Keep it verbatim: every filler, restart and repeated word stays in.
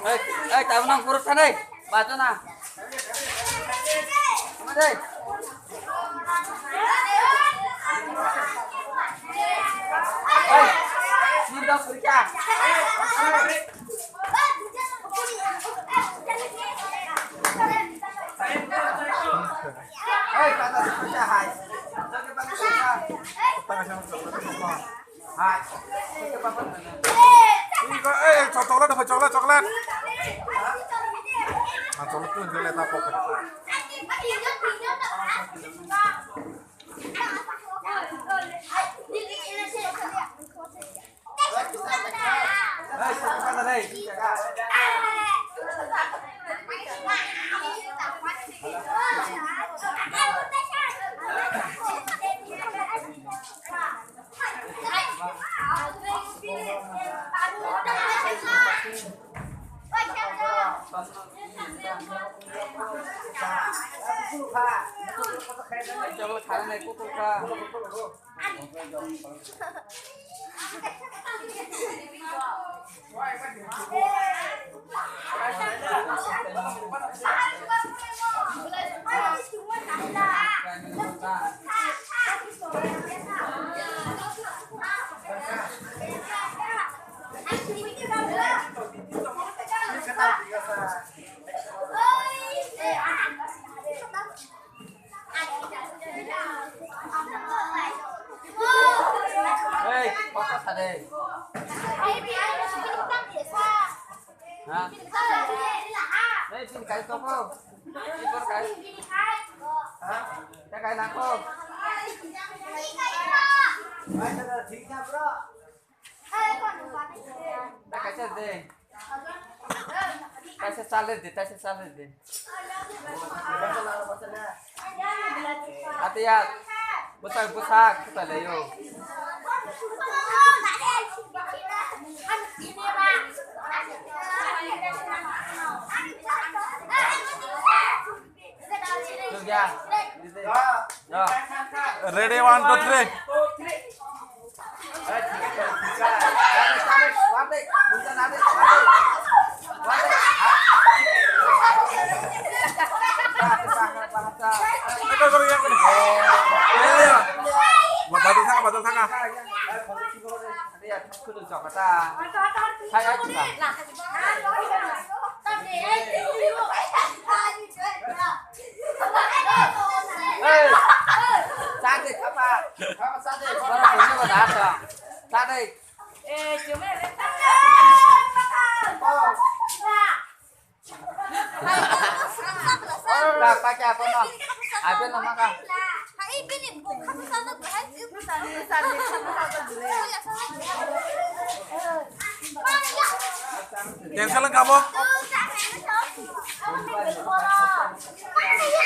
Ei, ei, tabuk nang puruk sanai, baca na. Sama deh. Ei, ini dong kerja. Ei, kata kerja hai. Chocolate, chocolate, chocolate. Ah, chocolate tu jual tak pokok. Ei, kok sade. Ha? Ei, pin kai to ko. Pin kai. Ha? Kai nang ko. Thik na, bro. Kaisa de. Kaisa chale de, kaisa chale de. Atiya, busak, busak, kita leyo. Ready, one, two, three. Badal thanga, badal thanga. Hey, sade, kapa, kapa, sade. Sade. Ba, pakai apa no? Apa no maka? Tension lang kabo?